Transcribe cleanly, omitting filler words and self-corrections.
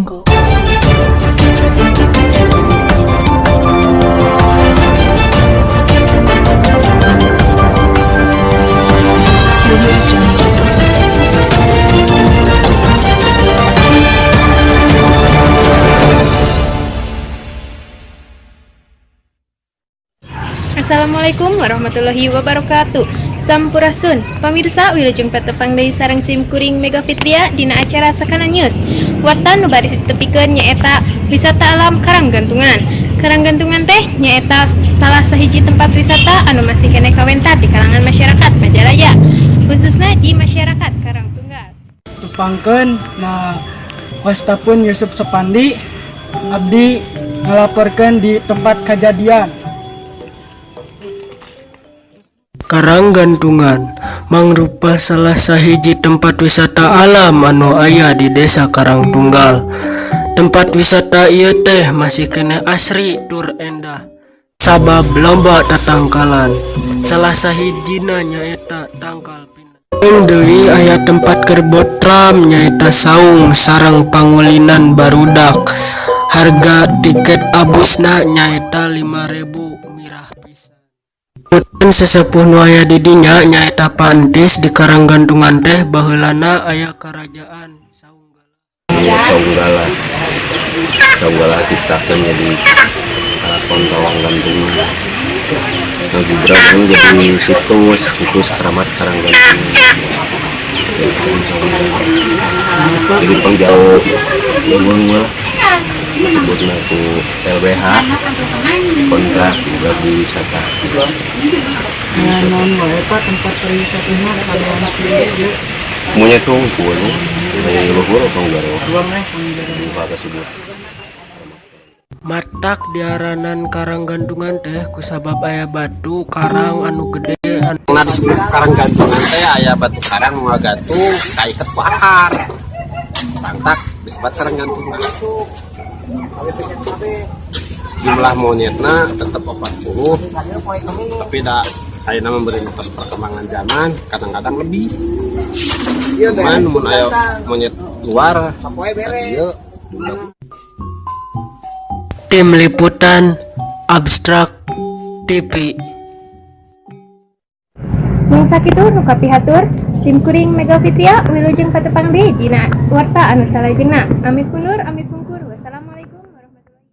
Jungle. Assalamualaikum warahmatullahi wabarakatuh. Sampurasun. Pamirsa, wilujeng patepang deui sareng sim kuring Mega Fitria dina acara Sakana News. Warta nu baris ditepikeun nyaeta wisata alam Karanggantungan. Karanggantungan teh nyaeta salah sahiji tempat wisata anu masih keneh kawentar di kalangan masyarakat Majalaya, khususna di masyarakat Karangtunggal. Tepangkeun na wasta pun Yusuf Sepandi, abdi ngelaporkan di tempat kejadian. Karanggantungan mangrupa salah sahiji tempat wisata alam anu aya di Desa Karangtunggal. Tempat wisata ieu teh masih keneh asri tur endah sabab loba tatangkalan. Salah sahijina nyaeta tangkal pinang. Deui aya tempat keur botram nyaeta saung sareng pangulinan barudak. Harga tiket abusna nyaeta 5.000, mirah pisan. Punten, sesepuh nu aya di dinya nyaeta Pantis. Di Karanggantungan teh baheulana aya Karajaan Saunggalah. Saunggalah, Saunggalah ciptakan jadi Keraton Kawang Gantungan. Nah, Gibran kan jadi situs situs keramat Karanggantungan. Jadi pengjauh leuweung lah disebutna ku LBH kontrak juga di wisata. Nah, naon wae, Pak, tempat pariwisatanya kalian ieu? Monyet hungkul dari luhur atau enggak? Ruang Lupa tersebut. Matak diaranan Karanggantungan teh kusabab aya batu karang anu gede anu Nah, disebut karang gantungan teh aya batu karang nu ngagantung kaiket ku akar. Tangtak disebut karang gantungan. Jumlah monyetna tetap 40, tapi da ayeuna memberi tos perkembangan zaman kadang-kadang lebih. Cuman mun aya monyet luar ka dieu. Tim Liputan Abstrak TV. Mung sakitu nu kapihatur sim kuring Mega Fitria, wilujeng patepang deui dina warta anu salajengna. Amit pundur, amit pungkur. Wassalamualaikum warahmatullahi.